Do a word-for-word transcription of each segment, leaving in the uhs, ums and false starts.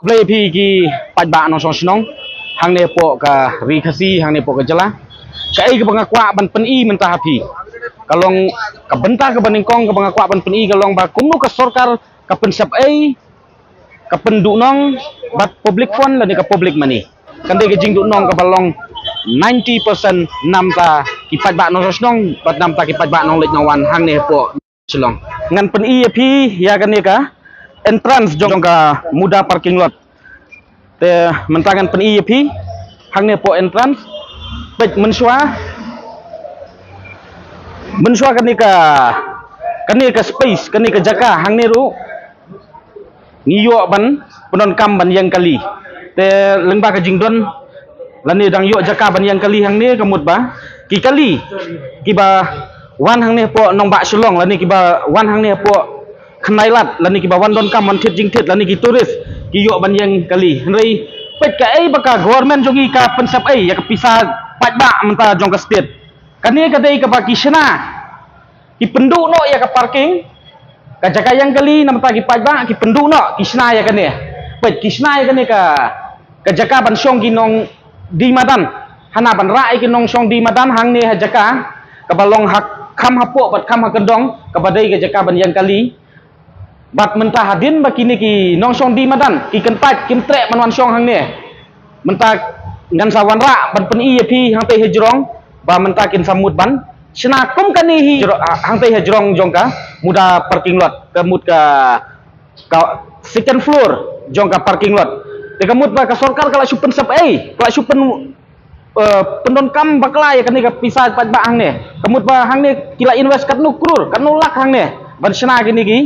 Khublei phi ki paidbah nongshong shnong hangne hapoh ka Ri Khasi, hangne hapoh ka jylla. Kaei kaba nga kwah ban pyni mynta ha phi, ka long ka bynta kaba nyngkong kaba nga kwah ban pyni ka long ba kumno ka sorkar ka pynsep ei, ka pynduhnong bad public fund lane ka public money. Kan dei ka jingduhnong kaba long ninety percent namta ki paidbah nongshong shnong bad namta ki paidbah nongleit nongwan hangne hapoh Shillong. Ngan pyni ïa phi ïa kane ka entrance jong ka Muda parking lot. Te mynta ngan pyni ïa phi hangne hapoh entrance. Peit, mynshuwa, mynshuwa kane ka, kane ka space, kane ka jaka hangne ruh ngi ïoh ban pyndonkam ban ïeng kali. Te lyngba ka jingdon lane dang ïoh jaka ban ïeng kali hangne, ka mut ba ki kali kiba wan hangne hapoh nongbah Shillong lane kiba wan hangne hapoh Khyndai Lad lane kiba wan donkam, wan thied jingthied lane ki tourist, ki ïoh ban ïeng kali. Hynrei peit kaei ba ka government jong ngi ka pynsep ei ïa ka pisa paidbah mynta jong ka state. Kane ka dei kaba ki shna, ki pynduh noh ïa ka parking, ka jaka ïeng kali namta ki paidbah ki pynduh noh, ki shna ïa kane. Peit, ki shna ïa kane ka, ka jaka ban shong ki nongdie madan, hana ban rah ïa ki nongshong die madan hangne ha jaka kaba long ha, kham hapoh bad kham ha kyndong, kaba dei ka jaka ban ïeng kali. Bad mynta hadien ba kine ki nongshong die madan ki kyntait kim treh ban wan shong hangne, mynta ngan sa wanrah ban pyni ïa phi hangtei hajrong ba mynta kin sa mut ban shna kum kane hi jro-, ah, hangtei hajrong jong ka Muda parking lot, ka mut ka, ka second floor jong ka parking lot. Te ka mut ba ka sorkar ka la shu pynsep ei, ka la shu pyn, eh, pyndonkam bakla ïa kane ka pisa paidbah hangne. Ka mut ba hangne ki la invest katno klur, katno lak hangne ban shna kine ki,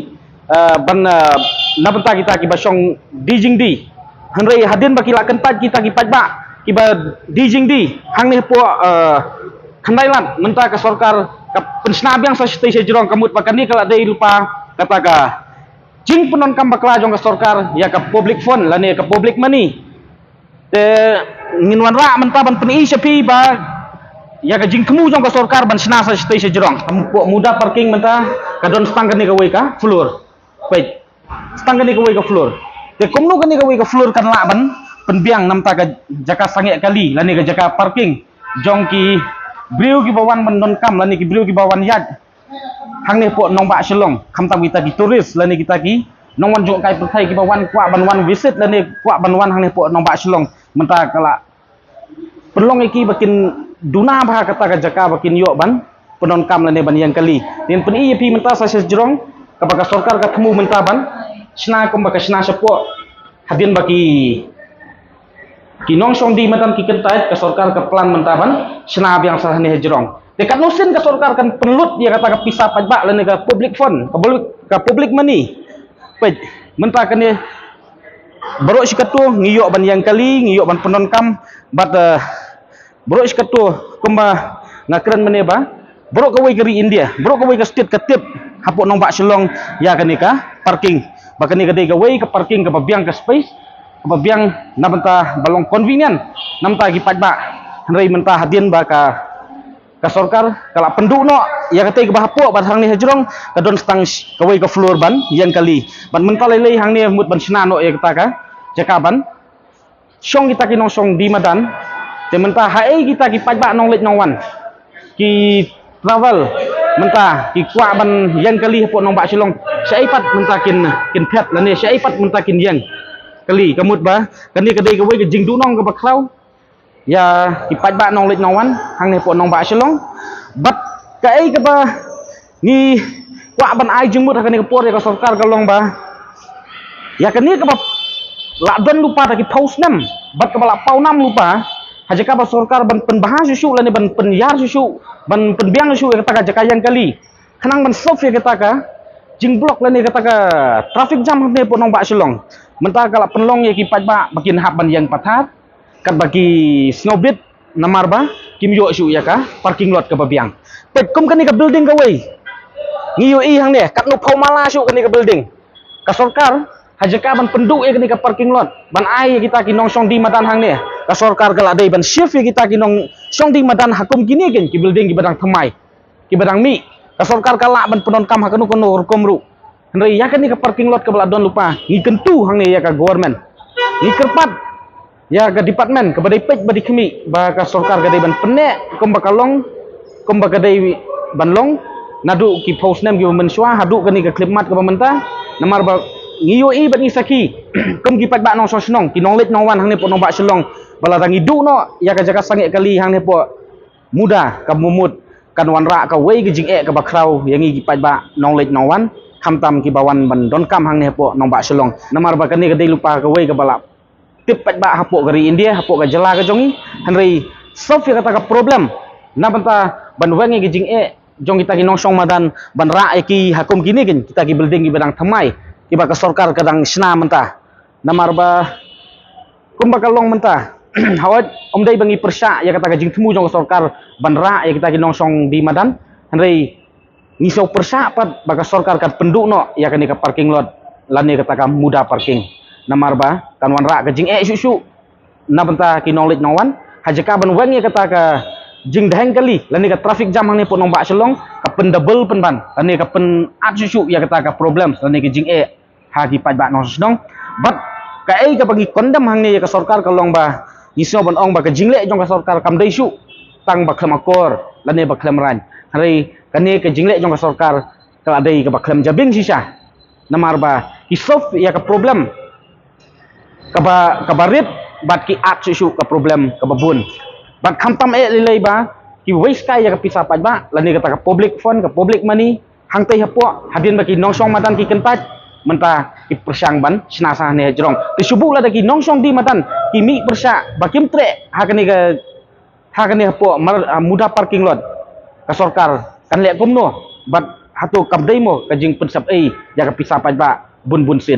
eh, ban, eh, na bynta kita kiba shong die jingdie. Hynrei hadien ba ki la kyntait kita ki paidbah kiba die jingdie hangne hapoh, eh, Khyndai Lad, mynta ka sorkar ka pynshna biang sa shatei shajrong, ka mut ba kane ka la dei lypa kata ka jingpyndonkam bakla jong ka sorkar ïa ka public fund lane ka public money. Te ngin wanrah mynta ban pyni sha phi ba ïa ka jingthmu jong ka sorkar ban shna sa shatei shajrong. Hapoh Muda parking mynta ka don stang kane kawei ka floor. Peit, stang kane kawei ka floor. Te kumno kane kawei ka floor kan lah ban pynbiang namta ka jaka sangeh kali lane ka jaka parking jong ki briew kiba wan ban donkam lane ki briew kiba wan ïaid hangne hapoh nongbah Shillong, khamtam kita ki tourist lane kita ki nongwan jngohkai pyrthei kiba wan, kwah ban wan visit lane kwah ban wan hangne hapoh nongbah Shillong. Mynta ka la pynlong ïa ki ba kin duna bha kata ka jaka ba kin ïoh ban pyndonkam lane ban ïeng kali. Ngin pyni ïa phi mynta sa shajrong kaba ka sorkar ka thmu mynta ban shna kumba ka shna shapoh hadien ba ki, ki nongshong die madan ki kyntait, ka sorkar ka plan mynta ban shna biang sa hangne hajrong. Te katno sien ka sorkar kan pynlut ïa kata ka pisa paidbah lane ka public fund, ka public, ka public money. Peit, mynta kane baroh shi katto ngi ïoh ban ïeng kali, ngi ïoh ban pyndonkam, bad, eh, baroh shi katto kumba nga kren mynne ba baroh kawei ka ri India, baroh kawei ka state ka tip hapoh nongbah Shillong ïa kane ka parking. Ba kane ka dei kawei ka parking kaba biang ka space, kaba biang na bynta ba long convenient namta ki paidbah. Hynrei mynta hadien ba ka, ka sorkar ka la pynduh noh ïa katei kaba hapoh, bad hangne hajrong ka don stang sh-, kawei ka floor ban ïeng kali. Bad mynta lei lei hangne mut ban shna noh ïa kata ka jaka ban shong kita ki nongshong die madan. Te mynta haei kita ki paidbah nongleit nongwan ki travel mynta ki kwah ban ïeng kali hapoh nongbah Shillong, shaei pat mynta kin, kin phet lane shaei pat mynta kin ïeng kali. Ka mut ba kane ka dei kawei ka jingduhnong kaba khraw ïa ki paidbah nongleit nongwan hangne hapoh nongbah Shillong. Bad kaei kaba ngi kwah ban ai jingmut ha kane ka por ïa ka sorkar ka long ba ïa kane kaba la don lypa da ki phew snem bad kaba la paw nam lypa, ha jaka ba sorkar ban pynbha shuh shuh lane ban pynïar shuh shuh, ban pynbiang shuh shuh ïa kata ka jaka ïeng kali khnang ban solve ïa kata ka jingblok lane kata ka traffic jam hangne hapoh nongbah Shillong. Mynta ka la pynlong ïa ki paidbah ba kin hap ban ïeng pathar katba ki sngewbit namar ba kim ïoh shuh ïa ka parking lot kaba biang. Peit kum kane ka building kawei ngi ïohi hangne, katno phew mala shuh kane ka building. Ka sorkar ha jaka ban pynduh ïa kane ka parking lot ban ai ïa kita ki nongshong die madan hangne, ka sorkar ka la dei ban shift ïa kita ki nongshong die madan ha kum kine kin ki building kiba dang thymmai, kiba dang mih. Ka sorkar ka lah ban pyndonkam ha kano kano rukom ruh. Hynrei ïa kane ka parking lot kaba la don lypa ngi kyntu hangne ïa ka government. Ngi kyrpad ïa ka department kaba dei peit ba dei khmih ba ka sorkar ka dei ban pynneh kumba ka long, kumba ka dei ban long naduh ki phew snem kiba mynshuwa haduh kane ka khyllipmat kaba mynta. Namar ba ngi ïohi bad ngi sakhi kum ki paidbah nongshong shnong, ki nongleit nongwan hangne hapoh nongbah Shillong, ba lada ngi duh noh ïa ka jaka sangeh kali hangne hapoh Muda, ka mut kan wanrah kawei ka jingeh kaba khraw ïa ngi ki paidbah nongleit nongwan, khamtam kiba wan ban donkam hangne hapoh nongbah Shillong. Namar ba kane ka dei lypa kawei kaba la tip paidbah hapoh ka ri India, hapoh ka jylla ka jong ngi. Hynrei solve ïa kata ka problem na bynta ban weng ïa ka jingeh jong kita ki nongshong madan, ban rah ïa ki ha kum kine ki, kita ki building kiba dang thymmai, kiba ka sorkar ka dang shna mynta. Namar ba kumba ka long mynta, hawai, ym dei ba ngi pyrshah ïa kata ka jingthmu jong ka sorkar ban rah ïa kita ki nongshong die madan. Hynrei ngi sngew pyrshah pat ba ka sorkar kan pynduh noh ïa kane ka parking lot lane kata ka Muda parking. Namar ba kan wanrah ka jingeh shuh shuh na bynta ki nongleit nongwan, ha jaka ban weng ïa kata ka jingdheng kali lane ka traffic jam hangne hapoh nongbah Shillong, ka pyndouble pynban lane ka pynat shuh shuh ïa kata ka problem lane ka jingeh ha ki paidbah nongshong shnong. Bad kaei kaba ngi condemn hangne ïa ka sorkar ka long ba ngi sngew ban ong ba ka jingleh jong ka sorkar kam dei shuh tang ba khlem akor lane ba khlem rain. Hynrei kane ka jingleh jong ka sorkar ka la dei kaba khlem jabieng shisha. Namar ba ki solve ïa ka problem kaba, kaba rit bad ki add shuh shuh ka problem kaba bun. Bad khamtam eh lei lei ba ki waste kai ïa ka pisa paidbah lane kata ka public fund, ka public money, hangtei hapoh, hadien ba ki nongshong madan ki kyntait, mynta ki pyrshang ban shna sah ne jrong. Te shu buh lada ki nongshong die madan ki mih pyrshah ba kim treh ha kane ka, ha kane hapoh mar, ah, Muda parking lot, ka sorkar kan leh kumno? Bad hato kam dei mo ka jingpynsep ei ïa ka pisa paidbah bun bun sien?